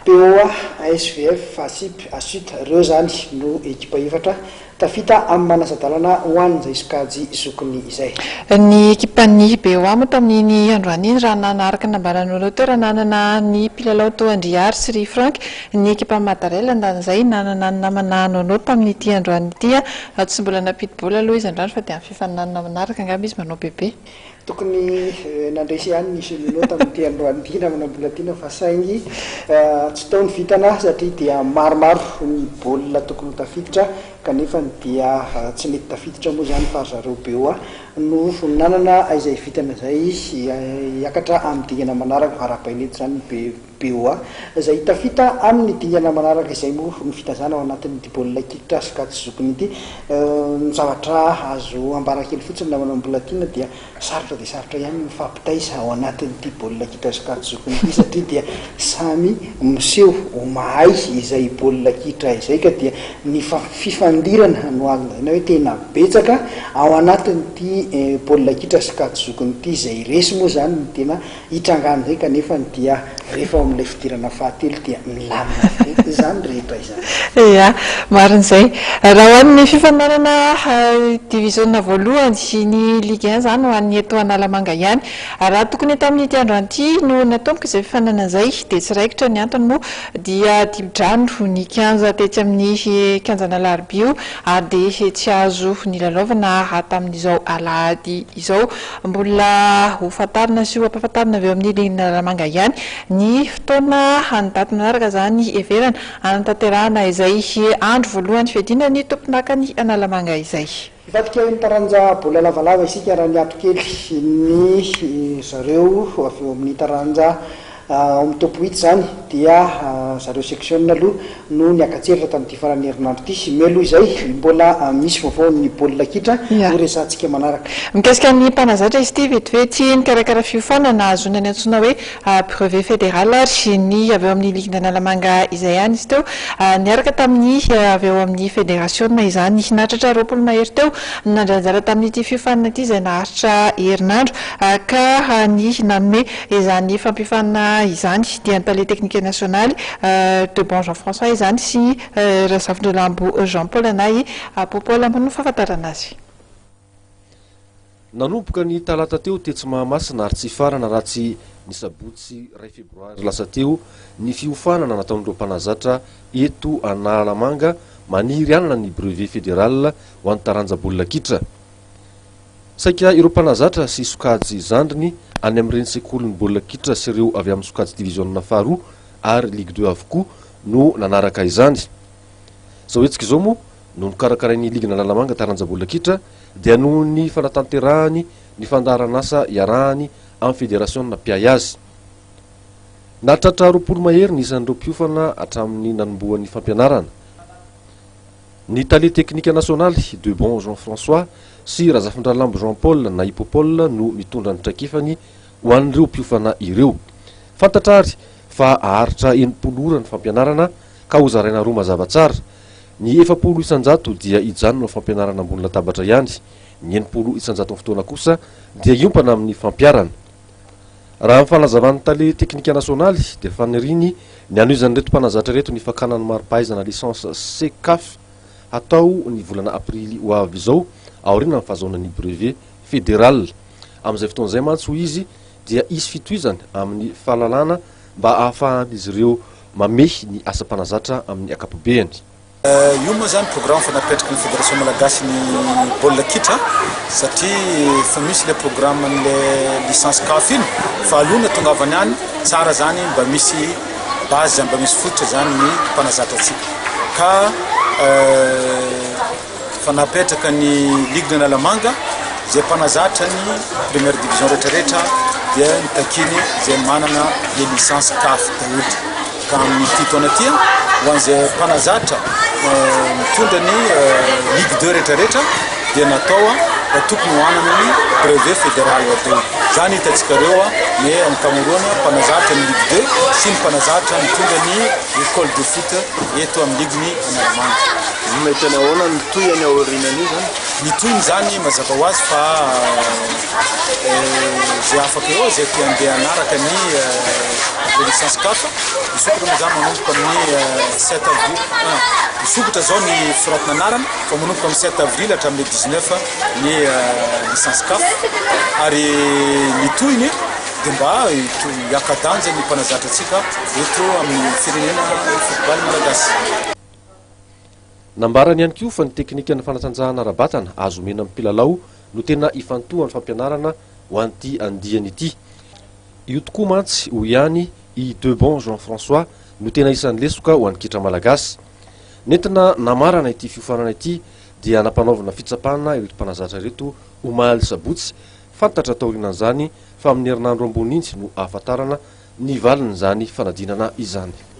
BOA, ASVF, Asip, Asut, ireo izany no ekipa efatra tafita amin'ny manasa-dalana ho an'izay sokajy zokiny izay. Ny ekipan'ny BOA moa tamin'iny androany iny raha nanaraka ny nambaran'ny Auteur nanana ny mpilalao toa an-dry Hary sy ry Franck, ny ekipan'ny Madarel andan'izay nanana ny namana Nono tamin'ity androany ity. Tsy mbola nampidi-bola aloha izy androany fa dia amin'ny fifaninanana manaraka angamba izy manao bebe. Tokony nandresy ihany ny Cheminot tamin'ity androany ity namana Mbolatiana fa saingy tsy tao ny vintana satria dia maromaro ny baolina tokony ho tafiditra kanefa dia tsy nety tafiditra moa izany fa ry zareo BOA no nanana izay vintana izay hiakatra amin'ny dingana manaraka. Arahabaina eto izany ny BOA izay tafita amin'ny dingana manaraka izay moa ny fitazana ao anatin'ity baolina kitra sokajy zokiny ity. Ny zavatra azo ambara kely fotsiny namana Mbolatiana dia sarotra dia sarotra ihany ny mifampitaiza ao anatin'ity baolina kitra sokajy zokiny ity satria dia samy miseho ho mahay izay baolina kitra izay ka dia ny fifandirana no azo lazaina hoe tena betsaka ao anatin'ity baolina kitra sokajy zokiny ity. Izay resy moa izany no tena Hitrangan'izay kanefa dia rehefa ao amin'ilay fidirana fahatelo dia milamina avokoa izany rehetra izany. Ia, marina izay. Raha ho an'ny fifaninanana diviziona voalohany, ny Ligue un izany ho an'ny eto Analamanga ihany. Raha tokony tamin'ity androany ity no natomboka izay fifaninanana izay dia tsy raikitra ny antony moa dia dibo-drano ny kianja tetsy amin'ny kianjan'Alarobia io ary dia tsy azo nilalaovana tamin'izao alahady izao. Mbola ho fantarina sy ho ampahafantarina avy eo amin'ny Ligin'Analamanga ihany ny fotoana ny daty manaraka izany heverana hanatanterahana izay andro voalohany fiadiana ny tompondakan'i Analamanga izay. Hivadika eo amin'ny taranja baolina lavalava isika raha niato kely ny zareo avy eo amin'ny taranja Ao amin'ny top huit izany dia zareo section aloha no niaka-tseritra tamin'ity faran'ny herinandro ity. Mialoha izay, mbola misy vaovaon'ny baolina kitra ho resahantsika manaraka. Mikasika ny mpanazatra izy ity, vetivety nikarakara fiofanana nahazoana ny antsoina hoe brevet fédéral ary ny avy eo amin'ny ligin'Analamanga izay ihany izy teo, niaraka tamin'ny avy eo amin'ny federasiona izany. Nahatratra 20 mahery teo no nandray anjara tamin'ity fiofanana ity izay naharitra herinandro ka ny nanome Izany fampiofanana izany dia ny tale teknika nasionaly, Debon Jean François izany sy Razafindralambo Jean Paul na i Popol no fahafantarana azy. Nanomboka ny talata teo tetsy Mahamasina ary tsy hifarana raha tsy ny sabotsy iray febroary lasa teo ny fiofanana nataon'ireo mpanazatra eto Analamanga maniry hanana ny brevet fédéral ho an'ny taranja baolina kitra. Saika ireo mpanazatra sy sokajy zandriny any amin'ireny sekolin'ny baolina kitra sy ireo avy amin'ny sokajy diviziona faharoa ary Ligue deux avokoa no nanaraka izany. Izao hetsika izao moa no nokarakarain'ny ligin'Analamanga taranja baolina kitra dia noho ny fanatanterahany ny fandaharan'asa iarahany amin'ny federasiona mpiahy azy. Nahatratra 20 mahery ny isan'ireo mpiofana hatramin'ny nanombohan'ny fampianarana. Ny tale teknika nasionaly, Debon Jean François, sy Razafindralambo Jean Paul na i Popol no mitondra ny traikefany ho an'ireo mpiofana ireo. Fantatra ary fa haharitra 60 ora ny fampianarana ka hozaraina roa mazava tsara. Ny 40 isan-jato dia hijanona ho fampianarana ambony latabatra ihany, ny 60 isan-jaton'ny fotoana kosa dia hiompana amin'ny fampiharana. Raha ny fanazavan'ny tale teknika nasionaly dia faniriany ny hanohizan'ireto mpanazatra ireto ny fakana ny mari-pahaizana licence Caf hatao ny volana aprily ho avy izao aorianan'ny fahazahoana ny brevet fédéral. Amin'izay fotoana izay mantsy hoy izy dia hisy fitohizany amin'ny fahalalana mba hahafahan'izy ireo mamehy ny asam-panazatra amin'ny ankapobeany. Io moa izany programme efa napetraky ny Federation Malagasy ny baolina kitra satria efa misy ilay programme an'ilay licence CAF iny fa aloha ny atongavany any tsara izany mba misy base mba misy fototra izany ny mpanazatra antsika ka efa napetraka ny ligue Analamanga izay mpanazatra ny première division rehetrarehetra dia nitakiany izay manana ny licence CAF daholo. Ka amin'ity taona ity, ho an'izay mpanazatra mitondra ny Ligue deux rehetrarehetra dia natao mba tokony ho hanana ny brevet fédéral daholo. Izany hitantsika ireo Mais ankamaroany mpanazatra ny Ligue 2 sy ny mpanazatra mitondra ny école de foot eto amin'ny ligue-ny Analamanga. Mety any ahoana ny tohiny aorianan'io zany? Ny tohiny zany, mazava ho azy fa zay afaka eo, zay te andeha anaraka ny licence CAF, misokatra moa zany manomboka amin'ny 7 avril. Misokatra zao ny soratana anarana fa manomboka amin'ny 7 avril hatramin'ny 19 ny licence CAF. Ary ny tohiny dia mba hiaka-danja ny mpanazatra atsika eto amin'ny firenena football malagasy. Nambarany ihany koa fa ny teknika ny fanatanjahana ara-batana azo omena amin'ny mpilalao no tena ifantohan'ny fampianarana ho an'ity andiany ity. Io tokoa mantsy, ho ihany i Debon Jean François, no tena isan'ny lesoka ho an'ny kitra malagasy. Nentina namarana ity fiofanana ity dia nampanaovina fitsapana ireto mpanazatra ireto omaly sabotsy. Fantatra taorianan'izany fa amin'ny herinandro ambony intsy no ahafantarana ny valin'izany fanadinana izany.